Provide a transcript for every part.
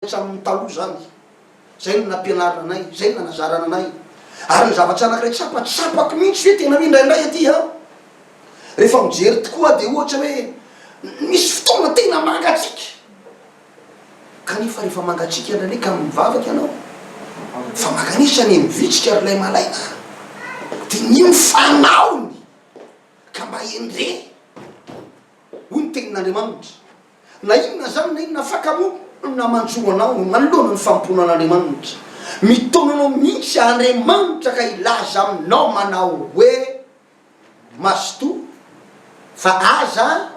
Hatramin'ny taloha izany. Izay no nampianarina anay, izay no nanazarana anay. Ary ny zavatra anankiray tsapa, tsapako mihitsy hoe tena hoe indraindray aty an, rehefa mijery tokoa aho dia ohatra hoe misy fotoana tena mangatsiaka, kanefa rehefa mangatsiaka indraindray ka mivavaka ianao, fa mankanesa any amin'ny vitsika ry ilay malaina, diniho ny fanaony ka mba endrey. Hoy ny Tenin'Andriamanitra, Na inona izany na inona fakamoana manjo anao manoloana ny fanompoana an'Andriamanitra, mitaona anao mihitsy Andriamanitra ka hilaza aminao manao hoe, Mazotoa, fa aza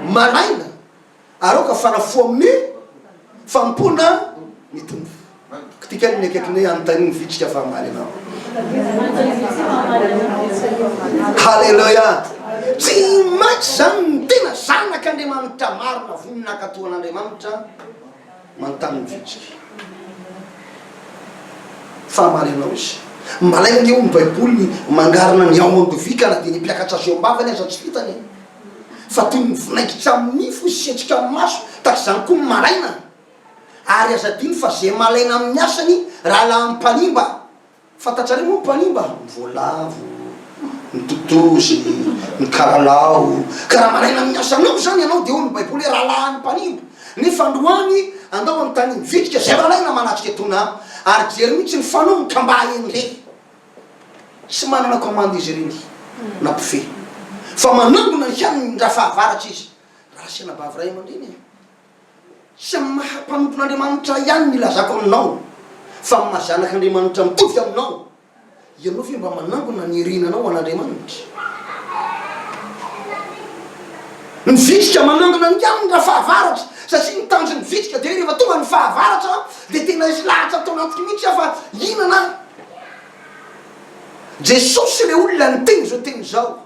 malaina. Ary aoka fanafoha amin'ny fanompoana ny Tompo. Kitikely ny akaikinay anontanio ny vitrika fa hamaly anao. Haleloia! Tsy maintsy izany ny tena zanak'Andriamanitra marina vonona hankatò an'Andriamanitra manontany ny vitrika. Fa hamaly anao izy. Malaina ange hoy ny Baiboly mangarona ny ao an-dovia ka na dia ny mpiakatra azy eo am-bavany aza tsy vitany e. Fa toy ny vinaingitra amin'ny nify sy hetsika amin'ny maso, tahaka izany koa ny malaina. Ary aza adino fa izay malaina amin'ny asany, rahalahin'ny mpanimba. Fantatrareo moa ny mpanimba? Ny voalavo, ny totozy, ny kalalao. Ka raha malaina amin'ny asanao izany ianao, dia hoy ny Baiboly hoe rahalahin'ny mpanimba. Nefa androany, andao anontanian'ny vitrika izay malaina manatrika etona, ary jery mihitsy ny fanaony ka mba hendre. Tsy manana commande izy ireny na mpifehy fa manangona ny haniny raha fahavaratra izy. Raha sy anabavy ray aman-dreny e! Tsy amin'ny maha mpanompon'Andriamanitra ahy ihany no ilazako aminao fa amin'ny maha zanak'Andriamanitra mitovy aminao. Ianao ve mba manangona ny irinanao ho an'Andriamanitra? Ny vitrika manangona ny haniny raha fahavaratra satria ny tanjon'ny vitrika dia hoe rehefa tonga ny fahavaratra dia tena hisy lahatra ato anatiko mihitsy aho fa hihinana aho. Jesosy ilay olona niteny izao teny izao.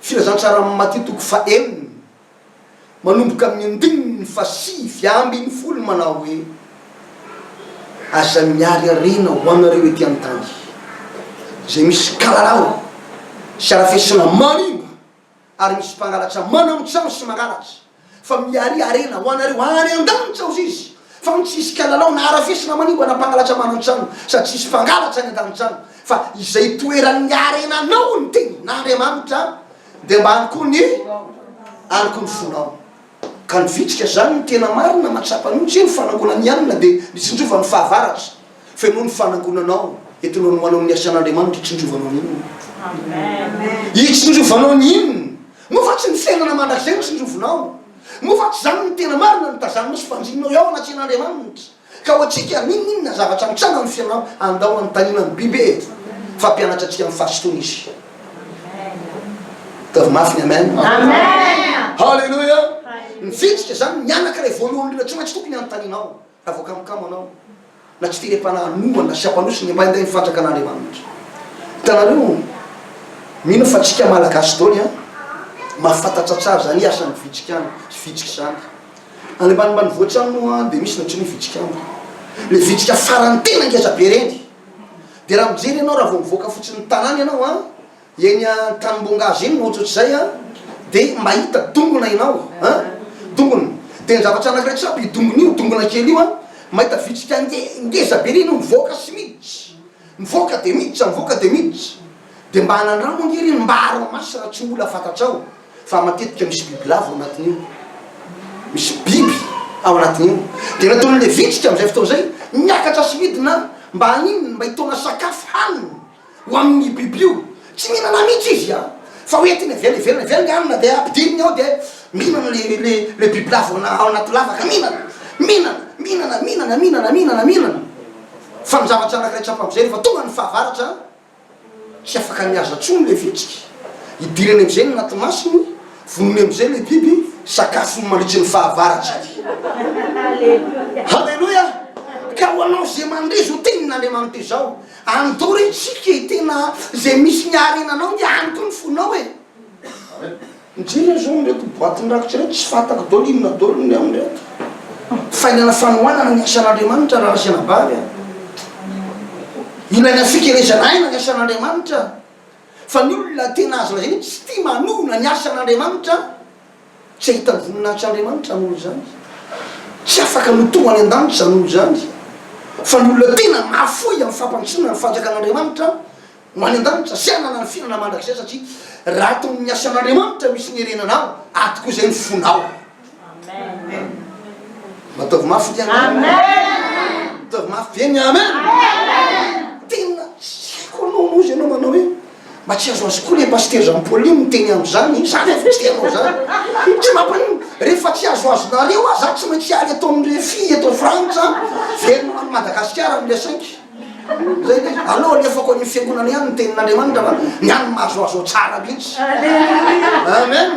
Filazantsaran'i Matio toko fahenina, manomboka amin'ny andininy faha-19 manao hoe, Aza miary harena ho anareo ety an-tany, izay misy kalalao sy harafesina manimba, ary misy mpangalatra manamitsano sy mangalatra, fa miaria harena ho anareo any an-danitra, hozy izy, fa ny tsy hisy kalalao na harafesy na manimba na mpangalatra manan-trano, sady tsy hisy mpangalatra any an-danitra any, fa izay itoeran'ny harenanao, hoy ny teny n'Andriamanitra, dia mba any koa ny any koa ny fonao. Ka ny vitrika izany no tena marina, mahatsapa mihitsy hoe ny fanangonan'ny hanina dia ny tsinjovan'ny fahavaratra. Fenoy ny fanangonanao, entinao ny ho anao ny asan'Andriamanitra hitsinjovanao ny inona? Hitsinjovanao ny inona? Moa va tsy ny fiainana mandrakizay no tsinjovinao? Moa va tsy izany no tena marina no tazaninao sy banjininao eo anatrehan'Andriamanitra? Ka ho antsika, n'inon'inona zavatra mitranga amin'ny fiainanao, andao hanontaniana ny biby e! Fa hampianatra antsika amin'ny fahasotoana izy. Ataovy mafy ny amen. Haleloia! Ny vitrika izany ny anankiray voalohany indrindra tsy maintsy tokony hanontanianao. Raha vao kamokamo anao, na tsy terem-panahy hanohana sy hampandroso ny ambaindain'ny fanjakan'Andriamanitra. Hitanareo, mino aho fa tsika Malagasy daholo an, mahafantatra tsara izany asan'ny vitsika any, vitsika izany. Any ambanimbanivohitra any moa dia misy ny antsoina hoe vitsik'ambo. Ilay vitsika farany tena ngeza be ireny. Dia raha mijery ianao, raha vao mivoaka fotsiny ny tanàna ianao an, Eny an-tanimbongazo eny no ohatrohatr'izay an, dia mahita dongona ianao an, dongona. Dia ny zavatra anankiray tsapa io dongona io, dongona kely io an, mahita vitsika nge, ngeza be ireny io mivoaka sy miditra, mivoaka dia miditra, mivoaka dia miditra. Dia mba anandramo ange ireny, mba araho maso raha tsy mbola fantatrao fa matetika misy bibilava ao anatin'io, misy biby ao anatin'io. Dia nataon'ilay vitsika amin'izay fotoana izay, miakatra sy midina mba haninona, mba hitaona sakafo hanina. Ho amin'ny biby io. Tsy mihinana mihitsy izy an! Fa ho entiny avy any ivelany avy any ny hanina dia ampidiriny ao dia mihinana le le le bibilava ao ao anaty lavaka, mihinana, mihinana, mihinana, mihinana, mihinana, mihinana, mihinana. Fa ny zavatra anankiray tsapa amin'izay rehefa tonga ny fahavaratra tsy afaka mihaza intsony le vitsika, idirany amin'izay ny anaty masony, vonoiny amin'izay le biby, sakafony mandritry ny fahavaratra. Haleloia! Ka ho anao izay mandre izao tenin'Andriamanitra izao, Andao re tsika e, tena zay misy ny harenanao nge any koa ny fonao e. Mijery aho zao an'ireto boatin-drakitra ireto tsy fantako daholo inona daholo ny amin'ireto. Fainana fanohanana ny asan'Andriamanitra raha sy anabavy a. Ilaina fikelezana aina ny asan'Andriamanitra. Fa ny olona tena azo lazaina hoe tsy tia manohana ny asan'Andriamanitra, tsy hahita ny voninahitr'Andriamanitra noho izany. Tsy afaka ny ho tonga any an-danitra izany olona izany, fa ny olona tena mahafoy amin'ny fampandrosoana ny fanjakan'Andriamanitra ho any an-danitra sy hanana ny fiainana mandrakizay satria raha ato amin'ny asan'Andriamanitra misy ny herenanao, ato koa izay ny fonao. Mba ataovy mafy ny amen. Ataovy mafy be ny amen. Tena tsy haiko anao moa izy ianao manao hoe mba tsy azoazo koa le pasitera Jean Paul io miteny an'izany, za nefa tsy te hanao zany. Tsy mampaninona, rehefa tsy azoazonareo aho za tsy maintsy hiala eto amin'ny fille eto Frantsa, verina ho any Madagasikara amin'ny le cinq. Zay le izy. Aleo alefako any fiangonana ihany ny tenin'Andriamanitra fa ny any mahazoazo tsara mihitsy. Amen.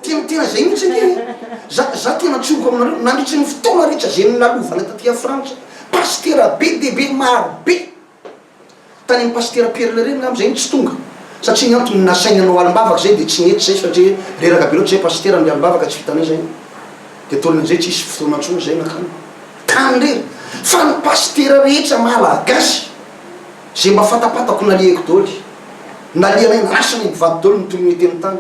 Tena tena zay mihitsy ange e. Za za tena tsoriko aminareo, nandritry ny fotoana rehetra zay nolalovana taty a Frantsa, pasitera be dia be maro be tany amin'ny pasitera Pierre Leremy angamba zay no tsy tonga satria ny antony nasainy hanao alim-bavaka zay dia tsy nety zay satria reraka be loatra zay pasitera ny alim-bavaka tsy vitanay zay dia taorian'izay tsisy fotoana intsony zay nakany tany rery fa ny pasitera rehetra malagasy zay mba fatapatako nalehiko doly nalehanay narasinay mivady doly ny toy ny teny tany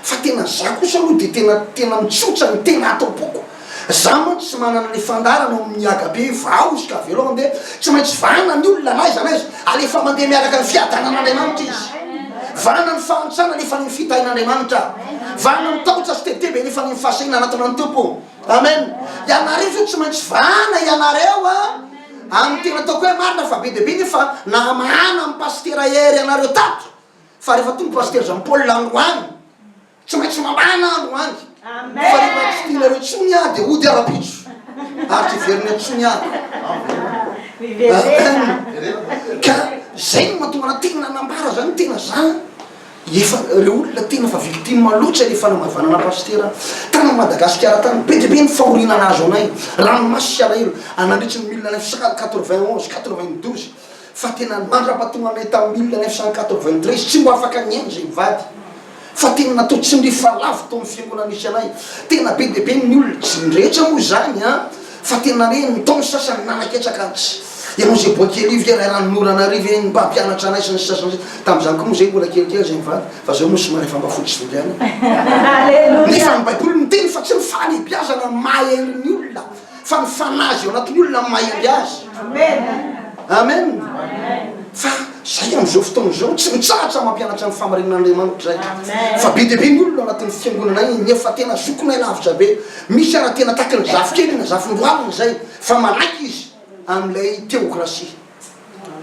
Fa tena za kosa aloha dia tena tena mitsotra ny tena ato am-poko. Za mantsy tsy manana le fandaharana ao amin'ny agape vao izy ka avelao handeha. Tsy maintsy vahana ny olona na aiza na aiza. Alefa mandeha miaraka ny fiadanan'Andriamanitra izy. Vahana ny fahantrana alefa any amin'ny fitahian'Andriamanitra. Vahana ny tahotra sy tebiteby alefa any amin'ny fahasahiana hanatona ny Tompo. Amen. Ianareo zao tsy maintsy vahana ianareo a. Amin'ny tena ataoko hoe marina fa be dia be nefa nahamahana ny pasitera Hery anareo tato. Fa rehefa tonga Pasitera Jean Paul androany, tsy maintsy mamahana androany. Fa rehefa tsy tianareo intsony aho dia hody aho rahampitso. Ary tsy hiverina intsony aho. Ka zay no mahatonga anah tena nanambara zany, tena za efa reo olona tena fa victime loatra le fanamaivanana Pasitera tany Madagasikara tany, be dia be ny fahoriana nahazo anay, ranomaso sy alahelo, nandritry ny 1991, 92. Fa tena mandra-pahatonga anay tamin'ny 1993 tsy mba afaka nihaino izay mivady fa tena natao tsindrifa lavo tao amin'ny fiangonana nisy anay. Tena be dia be ny olona, tsy ny rehetra moa izany an, fa tena hoe ny tao ny sasany nanaketraka tsy ianao izay boa kely io ve ray ranonorana ary ve ny mpampianatra anay sy ny sasany sy tamin'izany koa moa izay mbola kelikely izay mivady fa izao moa somary efa mba fotsy volo ihany. Nefa ny baiboly miteny fa tsy ny fahalehibiazana no maha-hendry ny olona. Fa ny fanahy izay ao anatin'ny olona no mahendry azy. Amen. Fa zay amin'izao fotoana izao tsy mitsahatra mampianatra ny fahamarinan'Andriamanitra zay. Fa be dia be ny olona ao anatin'ny fiangonana iny nefa tena zokinay lavitra be. Misy ara tena tahaky ny zafikely na zafindohalina izay fa manaiky izy amin'ilay teokrasia.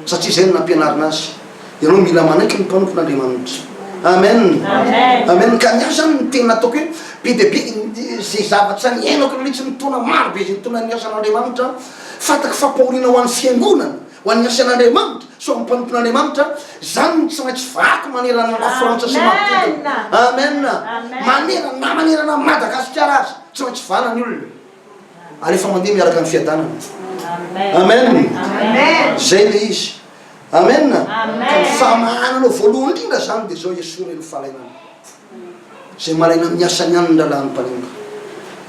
Satria izay no nampianarina azy. Ianao mila manaiky ny mpanompon'Andriamanitra. Amen. Amen. Ka ny ahy zany ny tena ataoko hoe be dia be izay zavatra niainako nandritry ny taona maro be izay nitaona ny asan'Andriamanitra, fantako fampahoriana ho an'ny fiangonana, ho an'ny asan'Andriamanitra sy ho an'ny mpanompon'Andriamanitra, izany no tsy maintsy vahako manerana an'i Lafrantsa sy manodidina. Amen. Manerana na manerana an'i Madagasikara aza, tsy maintsy vahana ny olona. Ary efa mandeha miaraka amin'ny fiadanana. Amen. Zay le izy. Amen. Ka ny famahananao voalohany indrindra zany dia zao esory ny falainana. Zay malaina amin'ny asany ihany ny rahalahy mpanimba.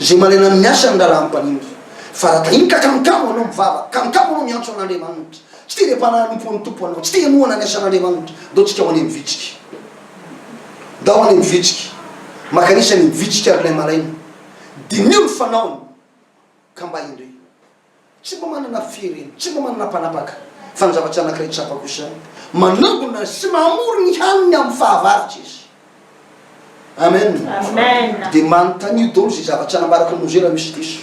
Zay malaina amin'ny asany ny rahalahy mpanimba. Fa raha tahiny ka kamokamo anao mivavaka, kamokamo anao miantso an'Andriamanitra. Tsy te le-panahy hanompo an'ny Tompo anao, tsy te hanohana ny asan'Andriamanitra. Ndao tsika ho any amin'ny vitsika. Ndao any amin'ny vitsika. Makanisa any amin'ny vitsika ry ilay malaina. Diniho ny fanaony ka mba hendre. Tsy mba manana fierena, tsy mba manana mpanapaka, fa ny zavatra anankiray tsapa kosa, manangona sy mamory ny haniny amin'ny fahavaratra izy. Amen. Amen. Dia manontania daholo izay zavatra nambarako anao izay raha misy diso.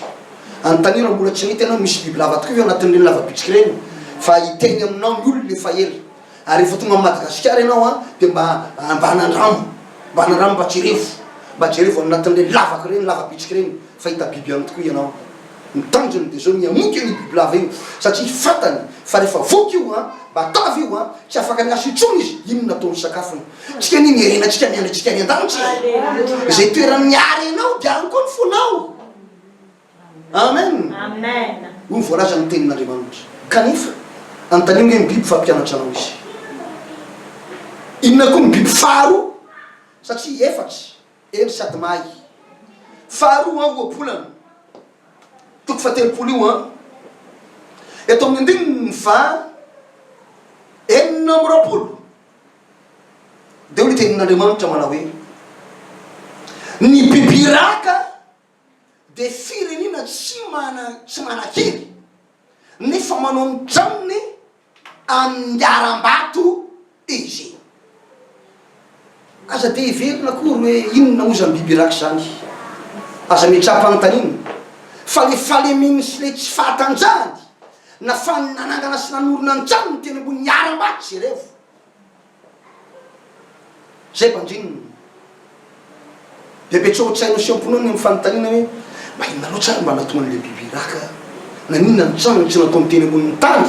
Anontanio raha mbola tsy nahita ianao misy bibilava tokoa ve ao anatin'ireny lava-bitsika ireny, fa hiteny aminao ny olona efa ela. Ary rehefa tonga Madagasikara ianao an, dia mba mba anandramo, mba anandramo mba jerevo, mba jerevo ao anatin'ireny lavaka ireny, lava-bitsika ireny, fa hahita biby ihany tokoa ianao. Ny tanjony dia izao, ny hamoky an'io bibilava io, satria fantany fa rehefa voky io an, mba tavy io an, tsy afaka miasa intsony izy, inona ataony sakafony? Tsika anie ny harenantsika miandry antsika any an-danitra e! Izay toeran'ny harenao dia any koa ny fonao. Amen! Hoy ny voalazan'ny tenin'Andriamanitra. Kanefa, anontanio ange ny biby fa hampianatra anao izy. Inona koa ny biby faharoa? Satria efatra, eny sady mahay. Faharoa an, ohabolana. Toko fahatelopolo io an. Eto amin'ny andininy faha 26. Dia hoy ny tenin'Andriamanitra manao hoe, Ny biby iraka. dia firenena tsy mana tsy manan-kery nefa manao ny tranony amin'ny harambato izy. Aza dia heverina akory hoe inona moa izany biby iraka izany. Aza metraha-panontaniana fa le fahalemeny sy le tsy fahatanjahany nafahany nanangana sy nanorina ny tranony teny ambony harambato jerevo. Zay banjinina. Dia apetsaho an-tsainao sy am-ponao ny amin'ny fanontaniana hoe, Mba inona loatra ary mba nahatonga an'ilay biby iraka? Naninona ny tranony tsy nataony teny ambonin'ny tany?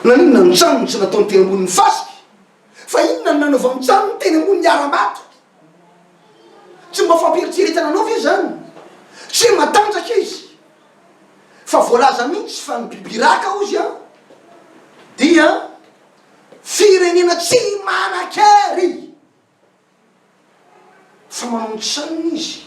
Naninona ny tranony tsy nataony teny ambonin'ny fasika? Fa inona no nanaovany tranony teny ambonin'ny harambato? Tsy mba fampieritreretana anao ve izany? Tsy hoe matanjaka izy, fa voalaza mihitsy fa ny biby iraka hozy an, dia Firenena tsy manan-kery fa manao ny tranony izy.